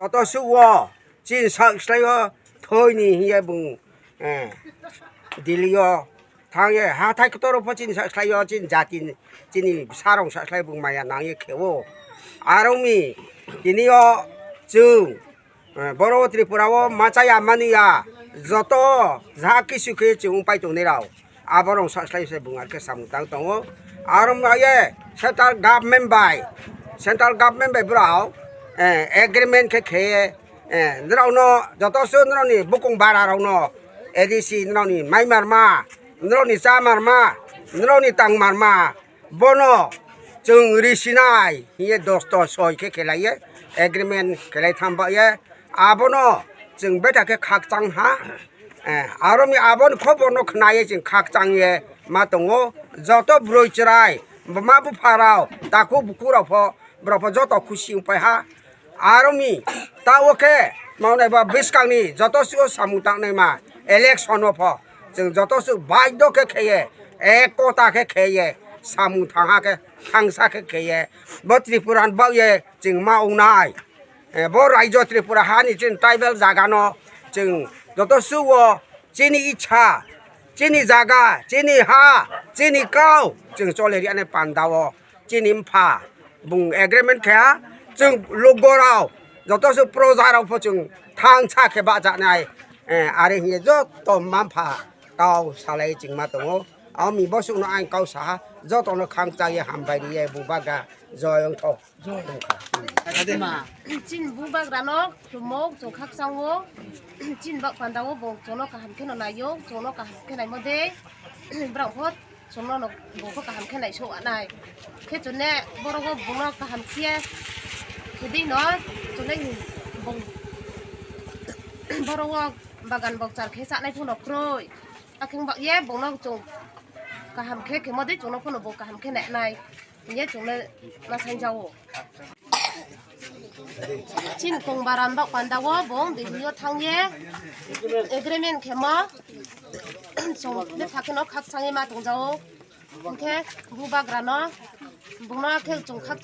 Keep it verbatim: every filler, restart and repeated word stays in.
Joto sugo chini sak slai o thoi ni hiye bung, eh, Delhi o thang ye hathai kotor pho chini sak slai o chini jati chini sarong sak slai bung maya nang ye khe o. Aro mi tini o chwng, eh, boro Tripura o machaya mani ya joto ja kisu khe chwng pai tong nai rao. Aborok sak slai se bung ar khe samung tang tongo. Aro ma ye central government bai, central government bai borok, eh, agreement khe khe, eh, norok no joto se norok ni bukung bara rok no A D C norok ni mai mar ma, norok ni cha mar ma, norok ni tang mar ma, bono chwng risinai hiye dosto soi khe khelai ye agreement khelai tham ba ye abono chwng beta khe khakchang ha. Eh, aro mi aboni khobor no khna ye chwng khakchang ye ma tongo. Joto bwrwi chwrai, buma bupha rok, takhuk bukhuk rok pho, borok pho joto khusi wng pai ha. Aro mi ta o khe, maunai ba bwskang ni joto sugo samung tang nai ma, election o pho, chwng joto sugo baidho khe khe ye, ek kota khe khe ye, samung thang ha khe, thangsa khe khe ye, bo Tripura ni bak ye chwng ma wngnai. Eh, bo raijo Tripura ha ni chini tribal jaga no chwng joto sugo chini icha, chini jaga, chini ha, chini kau chwng chole ri ani panda o chini mpha bung agreement khe ha chwng lugo rao joto se proja rao pho chwng thangsa khe bacha nai. Eh, are hiye joto mampha kau salai chwng ma tongo. Ami bosong no ang kau sa ha joto no khang cha ye hambai ri ye bubagra joy wng tho. Chini bubagra no khulumok chwng khakchang o. Chini bak panda o bo chwng no kaham khe no nai o, chwng no kaham khe nai mo de. Borok pho chwng no bo pho kaham khe nai so nai. Khe chwng ne borok o bung no kaham khe khe di no chwng ne bung borok o bagan bokchar khe cha nai pho no kroi. Akheng bak ye bung no chwng kaham khe khe mo de chwng no pho no bo kaham khe nai nai. Ye chwng le ma sangjao. Chin kong baran bak panda o bong de hiyo thang ye. Agreement khe mo. Chwng le thak no khak chang ye ma tong jao. Hingkhe bubagra no bung no khe chwng khak